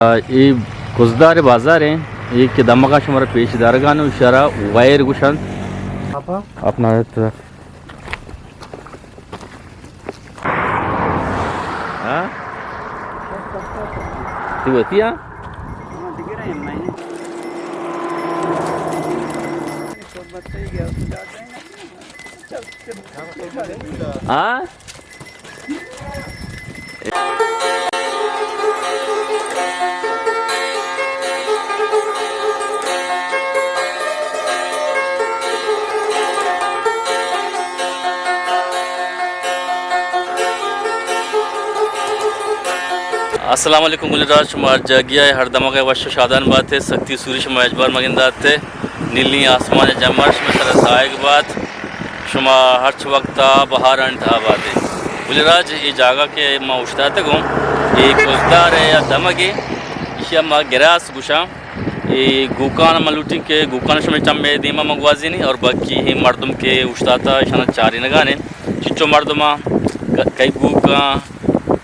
اے کزدار بازار ایں، اے کہ دمگاں شمارا پیش دارگا اوں، اشارا وائر گوشنت۔ اپنا ہاں؟ تو وتی ہاں؟ ہاں؟ السلام علیکم گل راج، شما ہر جاگہ ءَ ہر دمگ ءَ وش ءُ شادان بات ئے، سختی سوری شما اجبار مگندات ئے، نیلی آسمان ءِ جمر شما سر ءَ ساہگ بات، شما ہرچ وقت ءَ بہارانی تہا بات ئے۔ گل راج، اے جاگہ کہ ما اوشتاتگ اوں، اے کزدار ءِ یا دمگ ءَ، ایشی ءَ ما گراس گوشاں۔ اے گوکان من لوٹیں کہ گوکان شمئے چمے دیما من گوازینیں اور باقی اے مردم کہ اوشتاتا اشانا چارینگانے، چچو مردماں، ک-، کئی گوکاں،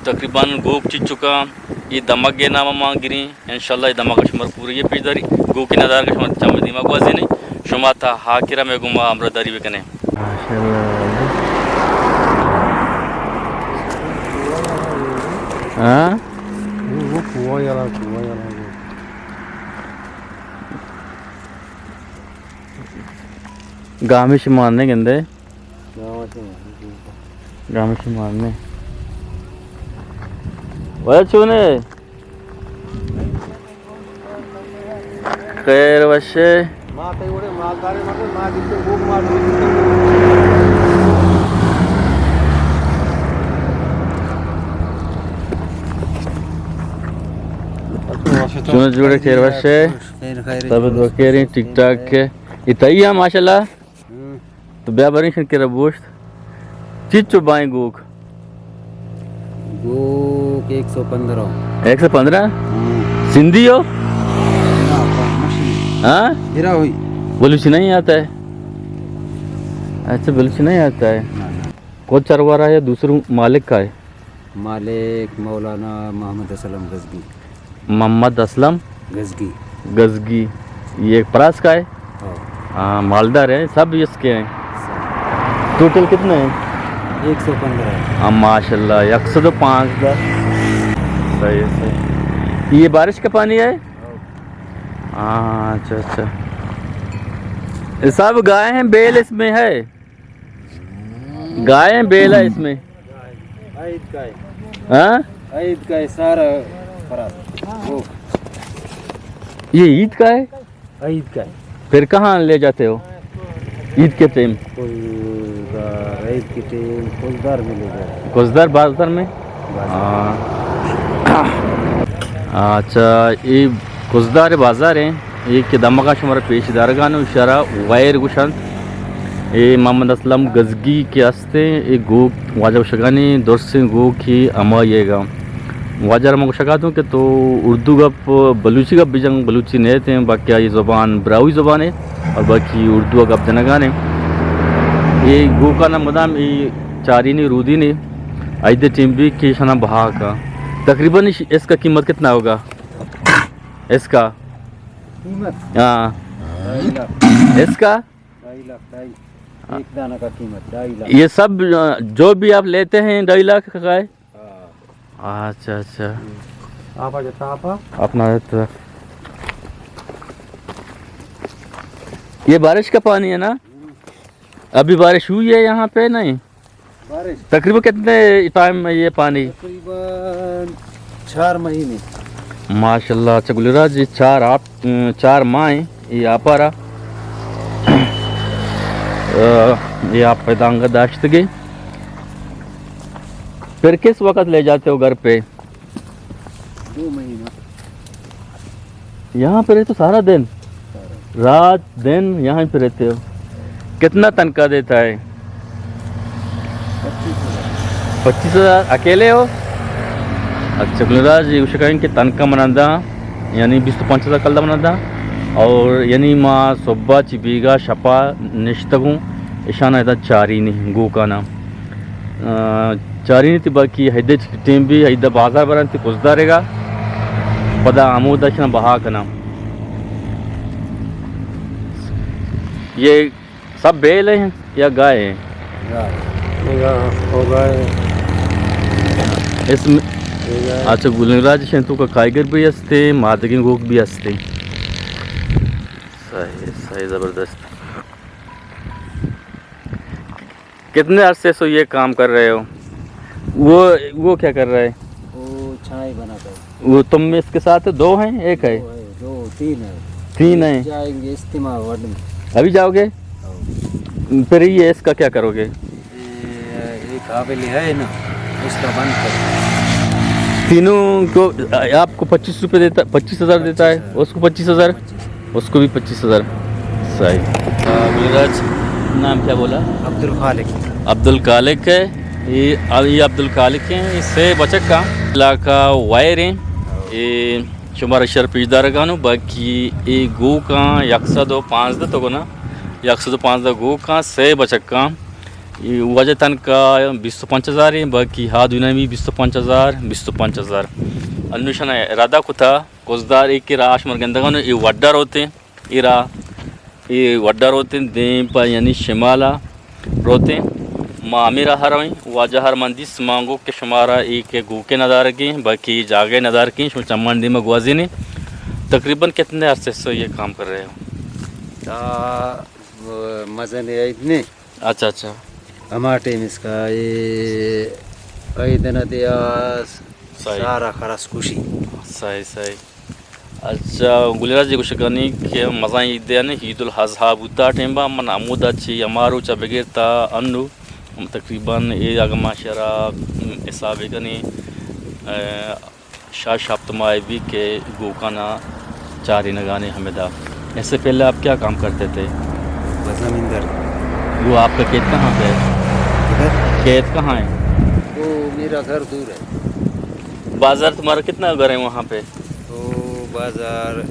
تقریباً گوک چچکاں، اے دمگ ءِ نام ما گریں۔ انشاءاللہ اے دمگ شمار پوری پیش داری۔ گوکے ندارگ شما چمے دیما گوازینیں۔ شما تا ہاکرا مئے گوما ہمراہ داری بکنیں۔ ماشاءاللہ۔ ہاں؟ گامش مارنے گندے۔ گامش مارنے۔ وے چونے؟ خیر وشے۔ چون جوڑے؟ خیر وشے۔ خیر، خیر۔ طبیعت وکیریں، ٹھیک ٹھاک کے؟ اتائی ہے ماشاءاللہ۔ ہوں۔ تو بیا بریں شن کرا بوشت۔ چچو بائیں گوک؟ گوک ایک سو پندرہ۔ ایک سو پندرہ؟ ہاں۔ سندھی ہو؟ ہاں؟ بلوچی نہیں آتا ہے؟ اچھا، بلوچی نہیں آتا ہے۔ نہ، نہ۔ خود چروا رہا ہے یا دوسروں مالک کا ہے؟ مالک مولانا محمد اسلم گزگی۔ محمد اسلم گزگی۔ گزگی۔ یہ پراس کا ہے؟ ہاں۔ ہاں، مالدار ہیں، سب اس کے ہیں۔ سب۔ ٹوٹل کتنے ہیں؟ ایک سو پندرہ۔ ہاں، ماشاءاللہ، ایک سو پانزدہ۔ صحیح ہے، صحیح۔ یہ بارش کا پانی ہے؟ ہاں۔ ہاں، اچھا، اچھا۔ یہ سب گائے ہیں، بیل اس میں ہے؟ گائے ہیں، بیل ہے اس میں؟ عید کا ہے۔ ہاں؟ عید کا ہے، سارا خراب۔ وہ۔ یہ عید کا ہے؟ عید کا ہے۔ پھر کہاں لے جاتے ہو عید کے ٹائم؟ کزدار، عید کے ٹائم کزدار میں لے جاتے ہیں۔ کزدار بازار میں؟ بازار۔ ہاں۔ اچھا، یہ کزدار بازار ہیں۔ اے کہ دمگاں شمارا پیش دارگا اوں، اشارا وائر گوشنت۔ اے محمد اسلم گزگی کہ ہستیں، اے گوک واجہ گوشگانی درسیں گوک ہی ہمائی ئیگا۔ واجہ را من گوشگا اتوں کہ تو اردو گپ، بلوچی گپ بجن، بلوچی نیتیں، باقی آئی زبان براہوئی زبانے اور باقی اردو گپ جنگانے۔ اے گوکانا مدام اے چارینی رودینی، عید ٹیم بھی کہ شنا بہا کا۔ تقریباً اس، اس کا قیمت کتنا ہوگا؟ اس کا؟ قیمت؟ ہاں۔ ڈھائی لاکھ۔ اس کا؟ ڈھائی لاکھ، ڈھائی۔ ایک دانہ کا قیمت ڈھائی لاکھ۔ یہ سب، آ، جو بھی آپ لیتے ہیں، ڈھائی لاکھ کا ہے؟ ہاں۔ اچھا، اچھا۔ آپ آ جاتا، آپ آ۔ اپنا ہے تو۔ یہ بارش کا پانی ہے نا؟ ہوں۔ ابھی بارش ہوئی ہے یہاں پہ، نہیں؟ بارش؟ تقریباً کتنے ٹائم میں یہ پانی؟ تقریباً چار مہینے۔ ماشاءاللہ، اچھا گل راج جی، چار آپ، چار ماہ ہیں یہ آپ آ رہا۔ آ، یہ آپ پہ دانگا داشتگی۔ پھر کس وقت لے جاتے ہو گھر پہ؟ دو مہینہ۔ یہاں پہ رہتے ہو سارا دن؟ سارا۔ رات دن یہاں پہ رہتے ہو؟ کتنا تنخواہ دیتا ہے؟ پچیس ہزار۔ پچیس ہزار؟ اکیلے ہو؟ اچھا، گل راج جی گوشگا ایں کہ تنخواہ منا داں، یعنی بیست و پنچ ہزار کلدار منا داں، اور یعنی ما صبح چی بیگا شپا نشتگوں، اشانا ادا چارینی گوکانا۔ آ، چارینی تی باقی ہیدے ٹیم بھی ہیدا بازار برن تی کزدارے گا۔ پدا ہمودا شنا بہا کناں۔ یہ سب بیل ہیں یا گائے ہیں؟ گائے۔ یہ گائے، وہ گائے ہیں۔ اس میں یہ گائے۔ اچھا، گلیں راج شن تو کا کائیگر بھی ہستے، مادگیں گوک بھی ہستے۔ صحیح، صحیح، زبردست۔ کتنے عرصے سے یہ کام کر رہے ہو؟ وہ، وہ کیا کر رہا ہے؟ وہ چائے بناتا ہے۔ وہ تم اس کے ساتھ دو ہیں، ایک ہے؟ دو ہے، دو، تین ہے۔ تین ہیں۔ جائیں گے اجتماع وڈ میں۔ ابھی جاؤ گے؟ ہاں۔ پھر یہ اس کا کیا کرو گے؟ یہ، یہ قابل ہے نا، اس کا بند کر۔ تینوں کو آپ کو پچیس روپے دیتا، پچیس ہزار دیتا ہے، پچیس ہزار۔ اس کو پچیس ہزار؟ پچیس۔ اس کو بھی پچیس ہزار۔ صحیح۔ آ، گلراج، نام کیا بولا؟ عبدالخالق۔ عبدالخالق ہے۔ یہ، یہ عبدالخالق ہیں، یہ سے بچک کا علاقہ وائر ہیں۔ یہ شمارا شر پیش دارگانو، باقی یہ گوکاں یک سد و پانزدہ تو گنا، یک سد و پانزدہ گوکاں، سے بچکاں۔ یہ واجہ تنکا بیست و پنچ ہزار ہیں، باقی ہا دنیا میں بیست و پنچ ہزار، بیست و پنچ ہزار۔ انوشن ارادہ کتا، کزدار ایک راش مرگندگانو، یہ وڈا روتے ہیں۔ ایرا اے وڈا روتیں، دیم پہ یعنی شمالا روتیں۔ ما ہمے راہ رویں، واجہ ہر من دیست، ما گو کہ شمارا اے کہ گوکے ندارگیں، باقی جاگہے ندارگیں، شما چمان دیما گوازینے۔ تقریباً کتنے عرصے سے یہ کام کر رہے ہو؟ تا، وہ، مزن عید نے۔ اچھا، اچھا۔ ہما ٹائم اس کا اے عید نہ دیا، صحیح۔ سارا خرس کشی۔ صحیح، صحیح۔ اچھا، گلراج جی گوشگانی کہ مزن عید نے، عید الاضحی بوتا ٹیم با، من ہمودا چی ہما روچا بگیر تا انو، تقریباً اے اگہ ما شرا حساب کنی، اے، شش ہپت ماہ بھی کہ گوکانا چارینگانے ہمدا۔ اس سے پہلے آپ کیا کام کرتے تھے؟ بس زمیندار۔ وہ آپ کا کھیت کہاں پہ ہے؟ ادھر۔ کھیت کہاں ہے؟ وہ میرا گھر دور ہے۔ بازار تمہارا کتنا گھر ہے وہاں پہ؟ تو بازار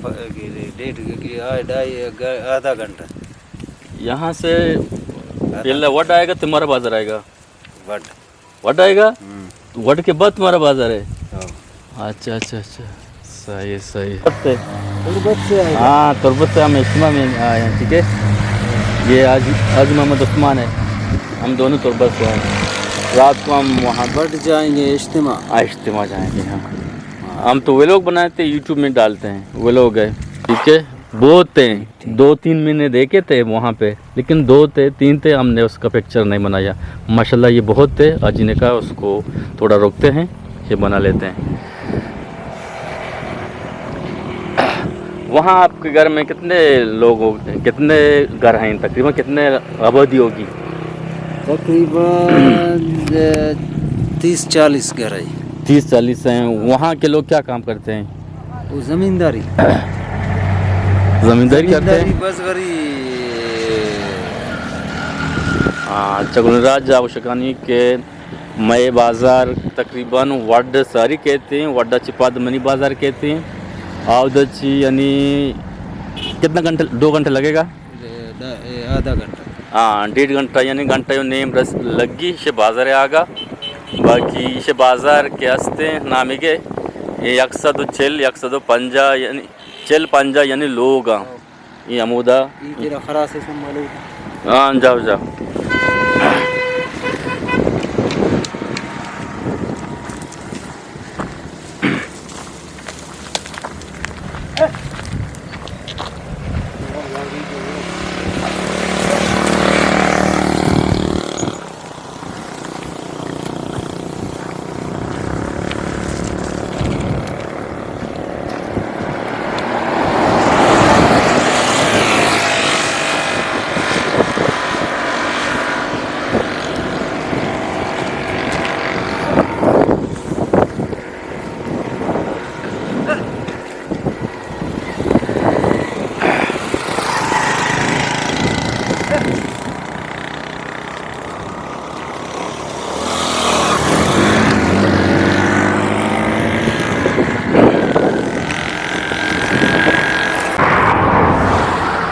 پ-، ڈیڑھ، ڈھائی، آدھا گھنٹہ۔ یہاں سے آدھا۔ پہلے وڈ آئے گا، تمہارا بازار آئے گا؟ وڈ۔ وڈ آئے گا؟ ہوں۔ وڈ کے بعد تمہارا بازار ہے؟ ہاں۔ اچھا، اچھا، اچھا۔ صحیح، صحیح۔ تربت سے؟ تربت سے آئے گا۔ ہاں، تربت سے ہم اجتماع میں آئے ہیں، ٹھیک ہے؟ یہ حاجی، حاجی محمد عثمان ہے، ہم دونوں تربت سے ہیں۔ رات کو ہم وہاں بٹ جائیں گے اجتماع۔ ہاں، اجتماع جائیں گے، ہاں۔ ہاں۔ ہم تو ولاگ بناتے ہیں، یوٹیوب میں ڈالتے ہیں، ولاگ ہے، ٹھیک ہے؟ بہت ہیں، دو تین میں نے دیکھے تھے وہاں پہ۔ لیکن دو تھے، تین تھے، ہم نے اس کا پکچر نہیں بنایا۔ ماشاءاللہ یہ بہت تھے، اجی نے کہا اس کو تھوڑا روکتے ہیں، یہ بنا لیتے ہیں۔ وہاں آپ کے گھر میں کتنے لوگ ہو، کتنے گھر ہیں تقریباً، کتنے آبادی ہوگی؟ تقریباً، اے، تیس چالیس گھر ہیں۔ تیس چالیس ہیں۔ وہاں کے لوگ کیا کام کرتے ہیں؟ وہ زمینداری۔ زمینداری کرتے ہیں؟ زمینداری، بزگری۔ ہاں، اچھا، گلیں راج جا گوشگانی کہ مئے بازار تقریباً وڈ ساری کہتے ہیں، وڈا چپاد منی بازار کہتے ہیں۔ آودا چی یعنی کتنا گھنٹہ، دو گھنٹہ لگے گا؟ اے، دا، اے، آدھا گھنٹہ۔ ہاں، ڈیڑھ گھنٹہ، یعنی گھنٹہ و نیم رس لگی شے بازار آگا۔ باقی شے بازار کے ہستے نامی گے، اے یک سد و چل، یک سد و پنجاہ، یعنی چل پنجاہ، یعنی لوگ آں۔ اے ہمودا۔ اے تیرا خراس ہے سنبھالو۔ ہاں، جاؤ، جاؤ۔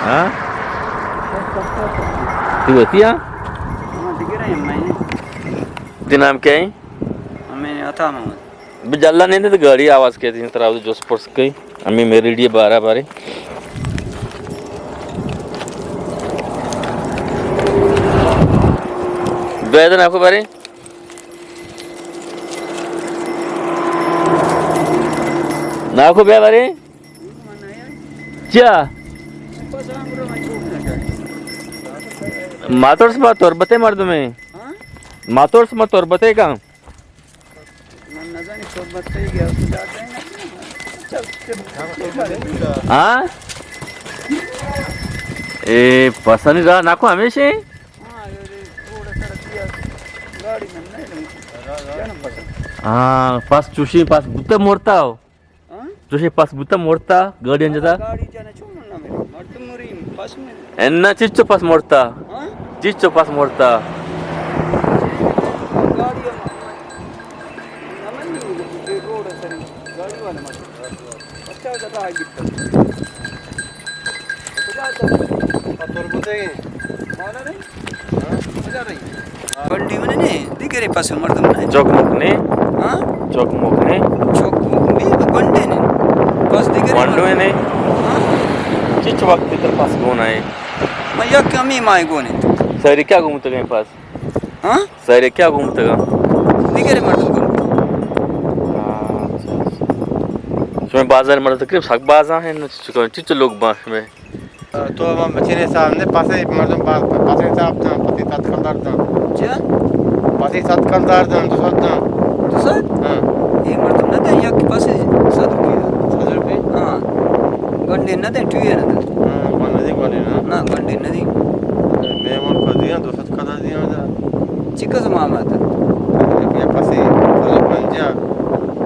ہاں؟ تو وتی ہاں؟ ہاں، دگرے ہم نہیں۔ تئی نام کیا ہے؟ ہمیں عطا محمد۔ بہ جلا نہیں تو گاڑی آواز کہتی ہیں، ترا جوس پرس کئی۔ ہمیں میری ڈیے بارہ بارے۔ بیدن آپ کو بارے۔ ناکو بیا بارے۔ چیا؟ ماتور سما تربتے مردمے۔ ماتور سما تربتے کا؟ ہاں؟ اے پسانی راہ ناکو ہمیشہ؟ ہاں، پس چوشی پس بوتا مرتا ہو۔ ہاں؟ چوشیں پس بوتا مرتا، گاڑی انجتا؟ گاڑی جانا چون نہ مرے، مردم مرین، پس مرے۔ انا چچو پس مرتا؟ ہاں؟ چچو پس مرتا؟ گاڑی ہم نہ منی، روڈ سر گاڑی والا مرتا۔ اچھا، زیادہ آگے۔ کجا تو؟ پتور بوتے ہیں۔ مانا نہیں؟ ہاں؟ کجا رہی؟ گنڈی منے نے، دیگرے پس مردم نے۔ چوک مک نے۔ ہاں؟ چوک مک نے۔ چوک مک بھی گنڈے نے۔ پس دیگرے گنڈو مردم نے۔ ہاں؟ چچ وقت تر پس گون ہے؟ میں یک کمی مائے گون ہے۔ ساری کیا گھومتے گئے پس؟ ہاں؟ ساری کیا گھومتے گا؟ دیگرے مردم گون۔ ہاں، اچھا، اچھا۔ شما بازار مردم تقریب سک بازا ہیں، چچو، چچو لوگ باش میں۔ تو ہم بچینے حساب نے پاسے مردم با-، پاسے حساب داں، پاسے سات کلدار داں۔ چیا؟ پاسے سات کلدار داں، دو سد داں۔ دو سد؟ ہاں۔ اے مردم نہ دیں، یک پاسے سد روپے۔ سد روپے؟ ہاں۔ گنڈے نہ دیں، ٹوئے نہ دیں۔ ہاں، گنڈے نہ دیں، گنڈے نہ۔ نہ، گنڈے نہ دیں۔ میں من کو دیا، دو سد کلدار دیا۔ چی قسم آمد؟ یک پاسے سد پنجاہ۔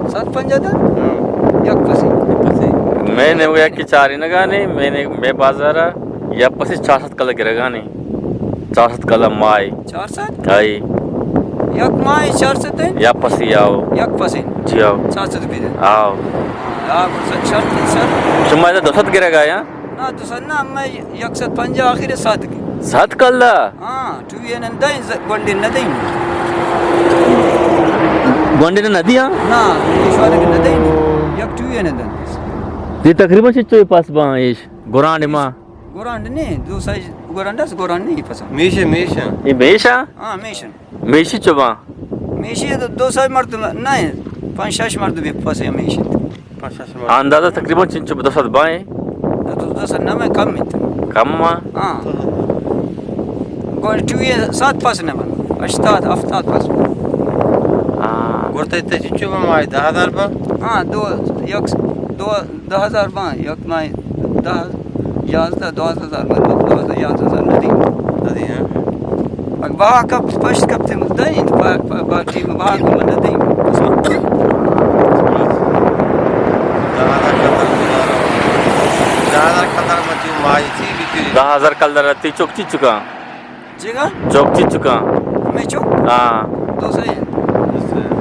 سد پنجاہ داں؟ ہاں۔ یک پاسے۔ یک پاسے۔ میں نے وہ یک چاری نگانے، میں نے، میں بازارا یا پسی چار سد کلدار گرگانی۔ چار سد کلدار مائی۔ چار سد؟ آئی۔ یک مائی چار سد ہے؟ یا پسی آو۔ یک پسی؟ جی آو۔ چار سد روپی دے۔ آو۔ آ، گڑا سد شرط ہے، سر۔ شما ادا دو سد گرگا یا؟ نا، دو سد نا، ہمیں یک سد پنجاہ آخر ہے، سد کی۔ سد کلدار؟ ہاں، ٹوئے نہ دیں، ز-، گونڈے نہ دیں۔ گونڈے نہ دیا؟ نا، ایشوارے نہ دیں۔ یک ٹوئے نہ دیں۔ یہ تقریباً چچو پاس باں ایش، گرانڈ ما۔ گورانڈ نے، دو سائز گورانڈ اس، گورانڈ نہیں پسند۔ میش ہے، میش ہے۔ یہ میش ہے؟ ہاں، میش ہے۔ میشی چبا؟ میشی تو دو سائز مردم نہیں، پانچ شش مردم بھی پسے میشی۔ پانچ شش مردم۔ اندازہ تقریباً چنچو دو سد بائیں۔ تو دو سد نہ میں کم انت۔ کم ما؟ ہاں۔ گوشت ٹوئے سات پس نہ من، ہشتاد، ہفتاد پس۔ ہاں۔ گورتے تے چنچو بما دہ ہزار با؟ ہاں، دو، یک، دو، دہ ہزار باں، یک ماہ دہ، یازدہ، دوازدہ ہزار باں، دوازدہ، یازدہ ہزار ندی۔ ندی، ہاں۔ اگہ بہا کپت، پشت کپت، دئیں، پا-، پا-، پارٹی میں بہا کو من ندی۔ دہ ہزار کلدار، دہ ہزار کلدار مچی ماہی چی بیتی؟ دہ ہزار کلدار تی چک چی چکا؟ جگہ؟ چوک چی چکا؟ میں چوک؟ ہاں۔ دو سو ہیں۔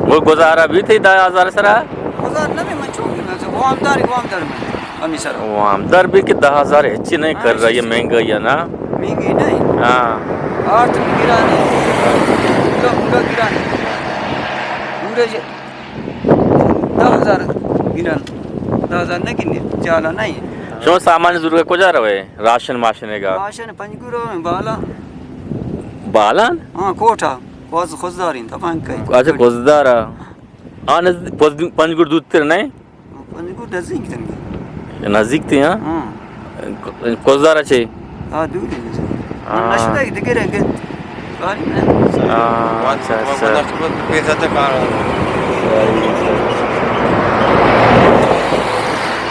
وہ گزارا بھی تھی دہ ہزار سرا؟ گزار نہ بھی میں چوک، میں تو وامدار، وامدار میں۔ ہمیں سر۔ وامدار بھی کہ دہ ہزار ہچی نہیں کر رہا، یہ مہنگا ہی ہے نا؟ مہنگی نہیں۔ ہاں۔ آٹھ بھی گرا نہیں۔ پورا، پورا گرا نہیں۔ پورے یہ دہ ہزار گرا، دہ ہزار نہ گرنے، زیادہ نہیں۔ شما سامان زورگا کجا روے؟ راشن ماشن گا؟ راشن پنجگور بالا۔ بالان؟ ہاں، کوٹا۔ کوز-، خضدار انت، پنج کئی۔ اچھا، خضدار۔ آ نزد-، پنج-، پنجگور دورتر نہیں؟ پنجگور نزدیک تنگا۔ نزدیک تھی، ہاں؟ ہاں۔ خضدار چے؟ ہاں، دور ہے۔ ہاں۔ نشتہ دگرے کہ ہاں، اچھا، اچھا۔ پیسہ تک آ رہا۔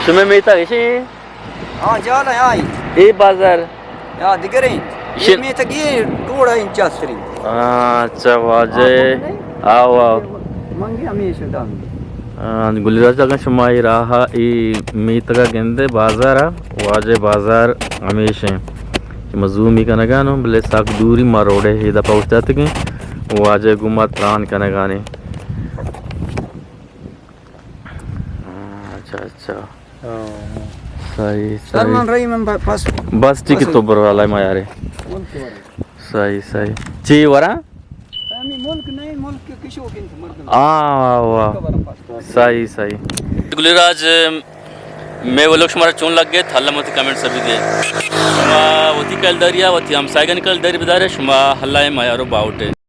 شمے میتا ایشی؟ ہاں، جال ہے، آئی۔ اے بازار؟ یا دگریں۔ شن- اے میتگی ٹوڑا انچاستریں۔ ہاں، اچھا، واجہ۔ آو، آو۔ منگی ہمیشہ دام۔ ہاں، گلی راج اگاں شما اے راہ اے میتگا گندے بازار، واجہ بازار ہمیشہ۔ شما زومی کنگا نو، بلے ساک دوری ما روڈے ہی دپا اوشتاتگیں۔ واجہ گوما تران کنگانے۔ ہاں، اچھا، اچھا۔ ہاں۔ صحیح، سر، صحیح۔ من رہی، من ب-، بس۔ بس ٹھیک ہے، بس۔ تو برو، اللہ ما یارے۔ صحیح، صحیح۔ چی ورا؟ ملک نئے، ملک کشوک انت مردم۔ آ، واہ۔ صحیح، صحیح۔ گلراج، مئے ولوگ شمارا چون لگت؟ اللہ وتی کمنٹس ءَ بدے۔ شما وتی کلداریا، وتی ہمسایگانی کلداری بدارے، شما اللہ ءِ میار و باہوٹے۔